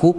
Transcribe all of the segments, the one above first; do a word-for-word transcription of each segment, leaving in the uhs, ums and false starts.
ku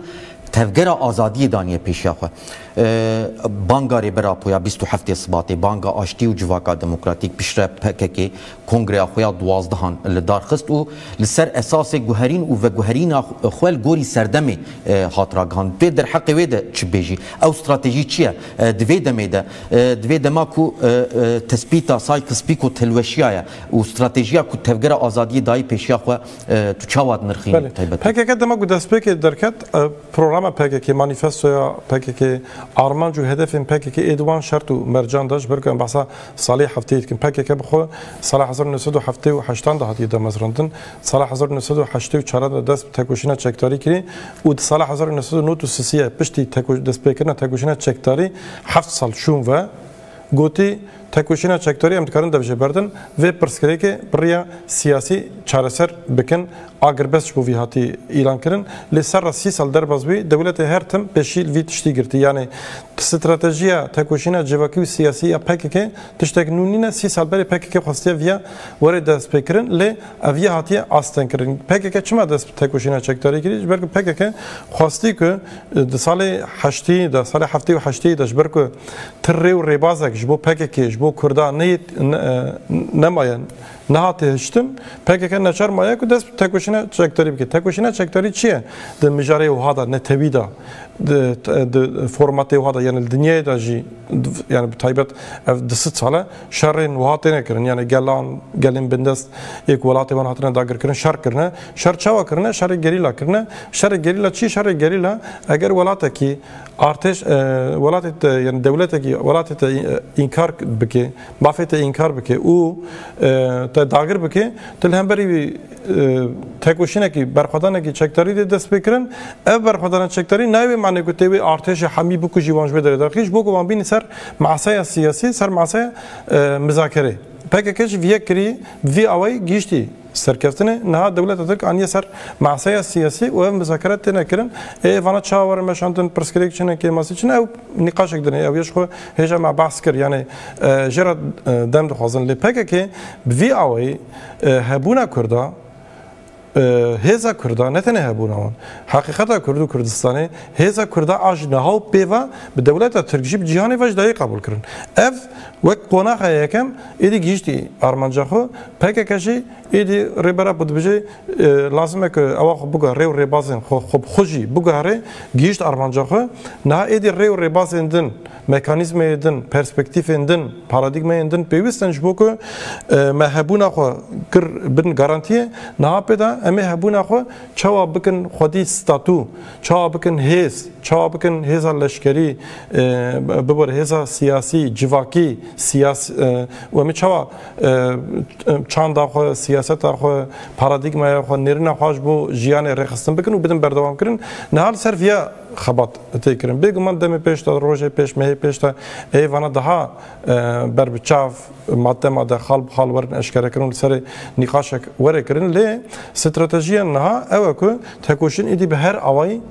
tevgera azadiyê daniye pêşiya xwe. E, banga Rêber Apo ya bîst û heftê Sibatê, banga aştî û civaka demokratîk, piştre P K K kongreya xwe ya duwazdehan li dar xist û li ser esasê guherîn û veguherîna xwe li gorî serdemê, e, hat ragihandin. Tê derheqê wê de çi bêjî? Ew stratejî çi ye? E, di vê demê de, e, di vê dema ku, e, e, tespîta Sykes-Picot hilweşiyaye û stratejiya ku tevgera azadiyê dayî pêşiya xwe, e, tu çawa dinirxînî Belê. taybet? P K K dema ku destpêkê derket, e, programa P K K, manîfestoya P K K, armanc û hedefên P K K ê di wan şert û mercan de, ji ber ku em behsa salê heftê dikin. P K K bi xwe sala hezar û neh sed û heftê û heştan de hatiye damezrandin. Sala hezar û neh sed û heştê û çar de dest bi tekoşîna çekdarî kirî û di sala hezar û neh sed û nod û sê piştî teko-, destpêkirina tekoşîna çekdarî heft sal şûn ve gotî, tekoşîna çekdarî em dikarin dev jê berdin, vê pirsgirêkê bi riya siyasî çareser bikin. Agirbest ji bo vî hatî îlan kirin. Lê serra sî sal derbas bûyî, dewletê her tim pêşî li vî tiştî girtî. Yanî stratejiya tekoşîna civakî û siyasî ya P K K tiştek nû nîne. Sî sal berê P K K xwestiye viya were destpêkirin, lê ev yê hatiye astengkirin. P K K çima dest bi tekoşîna çekdarî kirî? Ji ber ku P K K xwestî ku, e, di salê heştî de, salê heftê û heştê de ji ber ku ti rê û rêbazek ji bo P K K, ji bo Kurda neyê, ne, e, nemaye, nehate hiştin, P K K neçar maye ku dest bi tekoşîna çekdarî bike. Tekoşîna çekdarî çi ye? Di mijarê wiha de, netewî de, di, di formatê wiha de, yani li dinyayê de jî, yani bi taybet ev di sed sal e, şerên wiha têne kirin. Yani gelan, gelên bindest ê ku welatê wan hatine dagirkirin, şer kirine. Şer çawa kirine? Şerê gerîla kirine. Şerê gerîla çi? Şerê gerîla, eger welatekî artêş, e, welatê te, yani dewletekî welatê te, e, înkar bike, mafê te înkar bike û, e, te dagir bike, tu li hemberî wî, e, tekoşînekî, berxwedanekî çekdarî dê dest pê kirin. Ev berxwedana çekdarî nayê wê manê ku tê wê artêşê hemî bikujî, wan ji wê derê derxî, ji bo ku wan bînî ser masaya siyasî, ser masaya, e, mizakerê. P K K jî vî yek kirî, vî awayî gihîştî serkeftinê. Niha dewleta Tirk aniye ser masaya siyasî û ev muzakere têne kirin. Ê, vana çawa were meşandin, pirsgirêk çi ne, kêmasî çi ne, ew nîqaşek din e, ew yê ji xwe hêja me behs kir. Yani, e, jê re, e, dem dixwazin. Lê P K K bi vî awayî, e, hebûna Kurda, e, hêza Kurda, ne tenê hebûna wan, heqîqeta Kurd û Kurdistanê, hêza Kurda a ji niha û pê ve bi dewleta Tirk jî bi cîhanê ve ji dayî qebûl kirin. Ev wek qonaxa yekem êdî gihîştî armanca xwe, P K K jî êdî Rêber Apo dibêje, e, lazim e ku ewa xwe biguhere û rêbazên xwe, xwe bi xwe jî biguhere, gihîşt armanca xwe. Niha êdî rê û rêbazên din, mekanîzmayê din, perspektîfên din, paradîgmayên din pêwîst in ji bo ku, e, me hebûna xwe kir bin garantiyê. Niha pê de em ê hebûna xwe çawa bikin xwedî statû, çawa bikin hêz, çawa bikin hêza leşkerî, e, bibire hêza siyasî, civakî, siyas-, e, û em ê çawa, e, çanda xwe, siyaseta xwe, paradîgmaya xwe, nêrîna xwe ji bo jiyanê rêxistin bikin û bidin berdewamkirin. Niha li ser viya xebat tê kirin. Bêguman demê pêş de, rojê pêş, mehê pêş de ê vana daha, e, ber bi çav, madde madde, xal bi xal werin eşkerekirin û li serê nîqaşek were kirin. Lê stratejiya niha ew e ku tekoşîn êdî bi her awayî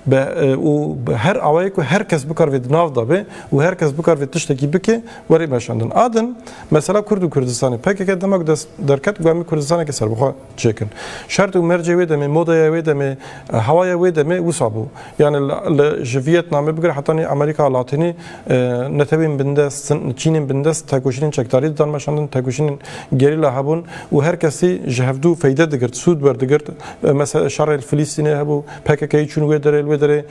be, e, û bi her awayî ku her kes bikar vê di nav de be û her kes bikar vê tiştekî bike, were meşandin. A din, mesela Kurd û Kurdistanê. P K K dema ku dest derket, ku em ê Kurdistaneke serbixwe çêkin. Şert û mercê wê demê, modaya wê demê, e, hewaya wê demê wisa bû. Yani li, li, ji Vietnamê bigire hetanî Amerîka Latînî, e, netewên bindest, Çînên bindest tekoşînên çekdarî didan meşandin, tekoşînên gerîla hebûn û her kesî ji hevdû feyde digirt, sûd werdigirt. E, mesela şerê li Filîstînê hebû, P K K çûn wê derê, li wê derê, e,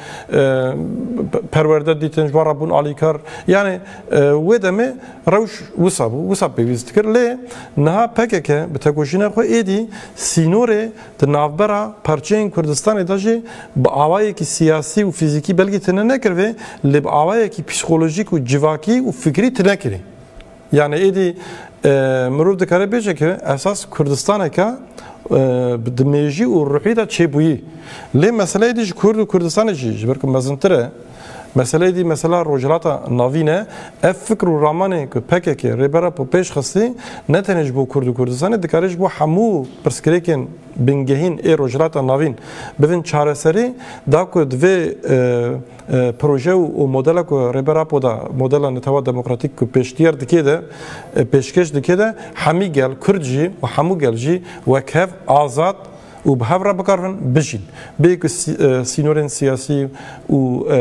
pe-, perwerde dîtin, ji wan re bûn alîkar. Yani, e, wê demê rewş wisa bû, wisa pêwîst dikir. Lê niha P K K bi tekoşîna xwe êdî sînorê di navbera parçeyên Kurdistanê de jî bi awayekî siyasî û fîzîkî belkî tune nekirivê, lê bi awayekî psîkolojîk û civakî û fikrî tune kirî. Yani êdî, e, mirov dikare bêje ku esas Kurdistaneke, e, bi, di mêjî û ruhî de çêbûyî. Lê mesele êdî ji Kurd û Kurdistanê jî, ji ber ku mezintir e, mesele êdî mesela Rojhilata Navîn e. Ev fikr û ramanê ku P K K Rêber Apo pêş xistî, ne tenê ji bo Kurd û Kurdistanê, dikare ji bo hemû pirsgirêkên bingehîn ê Rojhilata Navîn bibin çareserî, da ku divê, e, e, proje û, û modela ku Rêber Apo da, modela Netewa Demokratîk ku pêşniyar dike de, e, pêşkêş dike de, hemî gel, Kurd jî û hemû gel jî wek hev azad û bi hev re bikaribin bijîn. Bê ku sî-, e, sînorên siyasî û, e,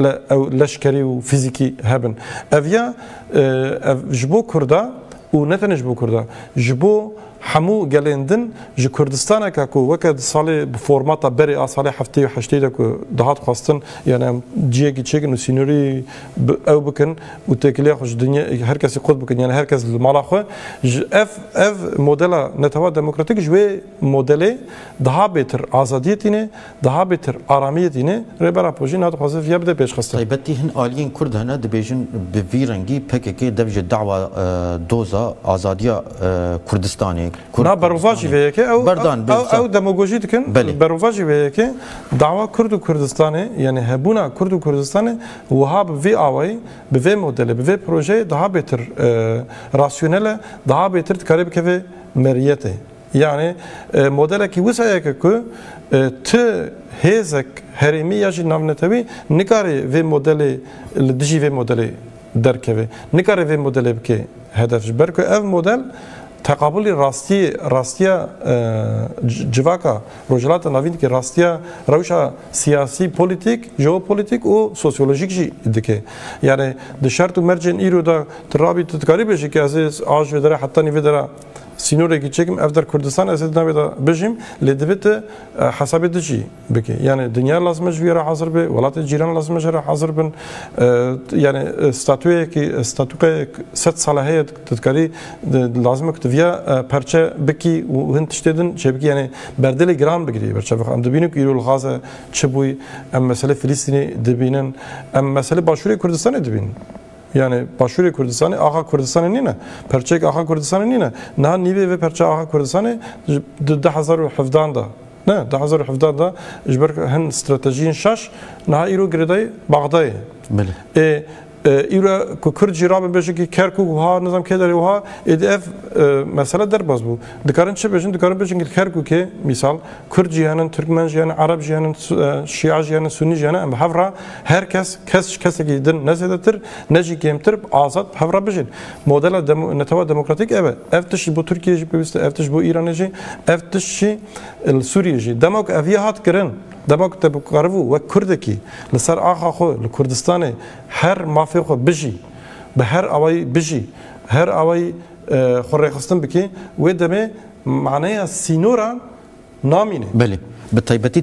le-, ew leşkerî û fîzîkî hebin. Ev ya, e, ev ji bo Kurda û ne tenê ji bo Kurda, ji bo hemû gelên din ji Kurdistaneke ku weke di salê bi formata berê a salê heftê û heştê de ku dihat xwestin, yani em ciyekî çêkin û sînorî bi-, ew bikin û têkiliya xwe ji dinya her kesî qut bikin, yani her kes li mala xwe. Ji ev, ev modela netewa demokratîk ji wê modelê daha bêtir azadiyê tîne, daha bêtir aramiyê tîne. Rêber Apo jî niha dixwaze viya bide pêşxistin. Taybetî hin aliyên Kurd hene dibêjin bi vî rengî P K K dev ji dawa, e, doza azadiya, e, Kurdistanê, Kurd Na berova jî Kurdistanê vê yekê ew, berdan ew, bêsa. Ew demagojî dikin. Belê. Berova jî vê yekê dawa Kurd û Kurdistanê, yani hebûna Kurd û Kurdistanê wiha bi vî awayî, bi vê modelê, bi vê projeyê daha bêtir, e, rasyonel e, daha bêtir dikare bikeve meriyetê. Yani, e, modelekî wisa yeke ku, e, ti hêzek herêmî ya jî navnetewî nikare vê modelê, li dijî vê modelê derkeve. Nikare vê modelê bike hedef. Ji ber ku ev model teqabulî rastiyê, rastiya, e, c-, civaka Rojhilata Navîn dike, rastiya rewşa siyasî, polîtîk, jeopolîtîk û sosyolojîk jî dike. Yani di şert û mercên îro de tu rabî, tu dikarî bêjî ku ez ê a ji vê dera heta nîvê dera sînorekî çêkim, ev der Kurdistan, ez ê di navê de bijîm, lê divê tu, e, hesabê dijî bike. Yani dinya lazim e ji vî re hazir be, welatê cîran lazim e ji re hazir bin. E, yani, e, statuyekî, e, statûkeyek sed sale heye, tu dikarî, di-, lazim e ku tu viya, e, perçe bikî û hin tiştê din çêbikî. Yani berdelê giran bigirî ber çavê xwe. Em dibînin ku îro li Gaza çi bûyî, em meselê Filistînê dibînin, em meselê Başûrê Kurdistanê dibînin. Yani Başûrê Kurdistanê, axa Kurdistanê nîne. Perçeyek axa Kurdistanê nîne. Niha nîvê vê perçe axa Kurdistanê di du hezar û hevdan de. Ne, du hezar û hevdan de ji ber hin stratejiyên şaş niha îro girêdayî Baxdayê. Belê. Ê, e, îro ku Kurd jî rabin bêjin ki Kerkûk wiha, nizam kê derê wiha, êdî ev, e, mesele derbas bû. Dikarin çi bêjin? Dikarin bêjin ki Kerkûkê, misal, Kurd jî henin, Tirkmen jî henin, Ereb jî henin, Su-, e, Şîa jî henin, Sunî jî henin, em bi hev re her kes, kes ji kesekî din ne zêdetir, ne jî kêmtir, azad bi hev re bijîn. Modela demo-, netewa demokratîk ev e. Ev tişt ji bo Tirkiye jî pêwîst e, ev tişt ji bo Îranê jî, ev tişt jî li Sûriyê jî. Dema ku ev ya hat kirin, dema ku te bikaribû wek Kurdekî li ser axa xwe li Kurdistanê her mafê xwe bijî, bi her awayî bijî, her awayî, e, xwe rêxistin bikî, wê demê maneya sînoran namîne. Belê. Bi taybetî